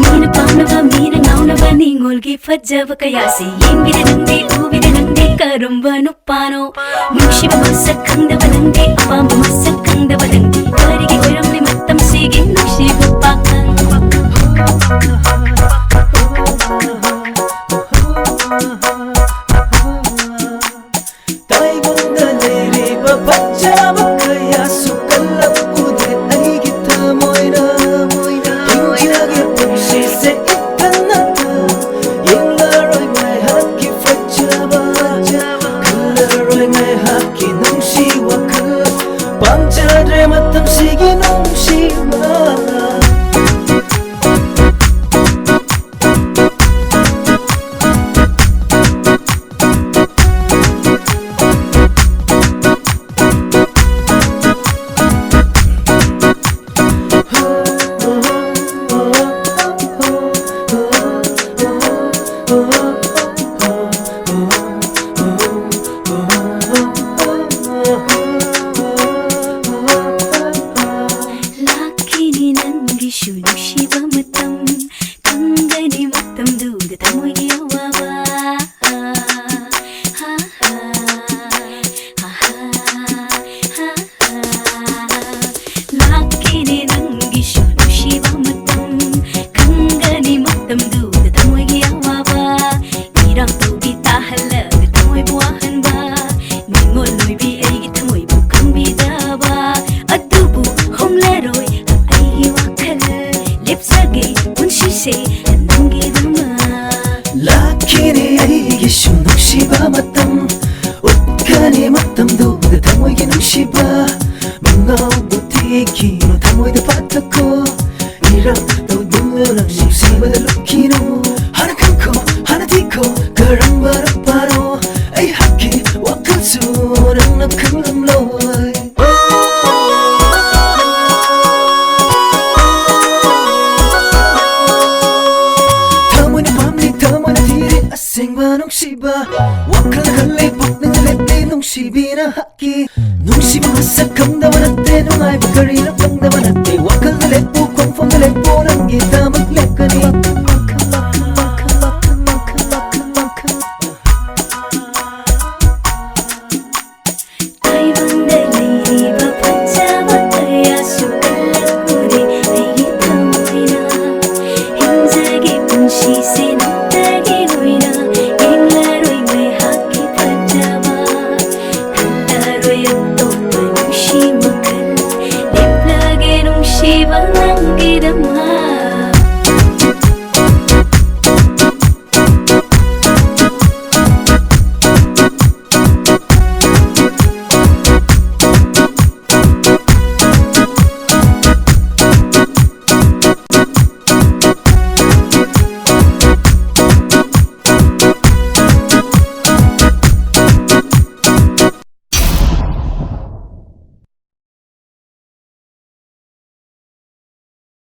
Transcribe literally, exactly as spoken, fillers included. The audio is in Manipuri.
ꯃꯤꯅ ꯄꯥꯝꯅꯕ, ꯃꯤꯅ ꯉꯥꯎꯅꯕ, ꯅꯤꯉꯣꯜꯒꯤ ꯐꯖꯕ ꯀꯌꯥꯁꯤ ꯌꯦꯡꯕꯤꯔꯦ ꯅꯪꯗꯤ, ꯎꯕꯤꯔꯦ ꯅꯪꯗꯤ, ꯀꯔꯝꯕ ꯅꯨꯄꯥꯅꯣ? ꯅꯨꯡꯁꯤꯕ ꯃꯁꯛ ꯈꯪꯗꯕ ꯅꯪꯗꯤ, ꯑꯄꯥꯝꯕ ꯃꯁꯛ ꯈꯪꯗꯕ ꯅꯪꯗꯤ, ꯀꯔꯤꯒꯤ ꯑꯣꯏꯔꯝꯂꯤ ꯃꯇꯝꯁꯤꯒꯤ ꯅꯨꯡꯁꯤꯕ ꯄꯥꯈꯪ? ꯇꯥꯏꯕꯪꯗ ꯂꯩꯔꯤꯕ ꯐꯖꯕ ꯀꯌꯥꯁꯨ ꯀꯜꯂꯛꯎꯗꯦ ꯑꯩꯒꯤ ꯊꯃꯣꯏꯅ꯫ ꯍꯤꯡꯖꯒꯦ ꯄꯨꯟꯁꯤꯁꯦ ꯏꯊꯟꯅꯇ, ꯌꯦꯡꯂꯔꯣꯏ ꯉꯥꯏꯍꯥꯛꯀꯤ ꯐꯖꯕ꯫ ꯈꯜꯂꯔꯣꯏ ꯉꯥꯏꯍꯥꯛꯀꯤ ꯅꯨꯡꯁꯤ ꯋꯥꯈꯜ, ꯄꯥꯝꯖꯗ꯭ꯔꯦ ꯃꯇꯝꯁꯤꯒꯤ ꯅꯨꯡꯁꯤꯕ꯫ ꯂꯥꯛꯈꯤꯅꯤ ꯅꯪꯒꯤꯁꯨ ꯅꯨꯡꯁꯤꯕ ꯃꯇꯝ, ꯈꯪꯒꯅꯤ ꯃꯇꯝꯗꯨꯗ ꯊꯃꯣꯏꯒꯤ ꯑꯋꯥꯕ꯫ ꯂꯥꯛꯈꯤꯅꯤ ꯅꯪꯒꯤꯁꯨ ꯅꯨꯡꯁꯤꯕ ꯃꯇꯝ, ꯈꯪꯒꯅꯤ ꯃꯇꯝꯗꯨꯗ ꯊꯃꯣꯏꯒꯤ ꯑꯋꯥꯕ꯫ ꯏꯔꯥꯡ ꯇꯧꯕꯤ ꯇꯥꯍꯜꯂꯒ ꯊꯃꯣꯏꯕꯨ ꯋꯥꯍꯟꯕ, ꯅꯤꯉꯣꯜ ꯑꯣꯏꯕꯤ ꯑꯩꯒꯤ ꯊꯃꯣꯏꯕꯨ ꯈꯪꯕꯤꯗꯕ꯫ ꯑꯗꯨꯕꯨ ꯍꯣꯡꯂꯔꯣꯏ ꯑꯩꯒꯤ ꯋꯥꯈꯜ, ꯂꯦꯞꯆꯒꯦ ꯄꯨꯟꯁꯤꯁꯦ ꯅꯪꯒꯤꯗꯃꯛ꯫ ꯂꯥꯛꯈꯤꯅꯤ ꯑꯩꯒꯤꯁꯨ ꯅꯨꯡꯁꯤꯕ ꯃꯇꯝ, ꯎꯠꯀꯅꯤ ꯃꯇꯝꯗꯨꯗ ꯊꯃꯣꯏꯒꯤ ꯅꯨꯡꯁꯤꯕ꯫ ꯃꯉꯥꯎꯕ ꯊꯤꯈꯤꯅꯨ ꯊꯃꯣꯏꯗ ꯄꯥꯊꯣꯛꯈꯣ, ꯏꯔꯥꯡ ꯇꯧꯗꯨꯅ ꯅꯨꯡꯁꯤꯕꯗ ꯂꯨꯞꯈꯤꯅꯨ꯫ ꯍꯥꯟꯅ ꯈꯪꯈꯣ, ꯍꯥꯟꯅ ꯊꯤꯈꯣ, ꯀꯔꯝꯕ ꯅꯨꯄꯥꯅꯣ ꯑꯩꯍꯥꯛꯀꯤ ꯋꯥꯈꯜꯁꯨ ꯅꯪꯅ ꯈꯪꯂꯝꯂꯣꯏ꯫ ꯋꯥꯈꯜ ꯈꯜꯂꯦ ꯄꯨꯛꯅꯤꯡ ꯂꯦꯞꯂꯦ ꯅꯨꯡꯁꯤꯕꯤ ꯅꯍꯥꯛꯀꯤ ꯅꯨꯡꯁꯤꯕ ꯃꯁꯛ ꯈꯪꯗꯕ ꯅꯠꯇꯦ ꯅꯨꯡꯉꯥꯏꯕ ꯀꯔꯤꯅꯣ ꯈꯪꯗꯕ ꯅꯠꯇꯦ ꯋꯥꯈꯜꯗ ꯂꯦꯞꯄꯨ ꯈꯣꯡꯐꯝꯗ ꯂꯦꯞꯄꯨ ꯅꯪꯒꯤꯗꯃꯛ ꯂꯦꯞꯀꯅꯤ ꯑꯩꯉꯣꯟꯗ ꯂꯩꯔꯤꯕ ꯐꯖꯕ ꯀꯌꯥꯁꯨ ꯀꯜꯂꯛꯄꯅꯦ ꯑꯩꯒꯤ ꯊꯃꯣꯏꯅ ꯍꯤꯡꯖꯒꯦ ꯄꯨꯟꯁꯤꯁꯦ ꯅꯪꯇꯒꯤ ꯑꯣꯏꯅ ꯌꯦꯡꯂꯔꯣꯏ ꯉꯥꯏꯍꯥꯛꯀꯤ ꯐꯖꯕ ꯈꯜꯂꯔꯣꯏ ꯑꯇꯣꯞꯄ ꯅꯨꯡꯁꯤ ꯃꯈꯜ ꯂꯦꯞꯂꯒꯦ ꯅꯨꯡꯁꯤꯕ ꯅꯪꯒꯤꯗꯃꯛ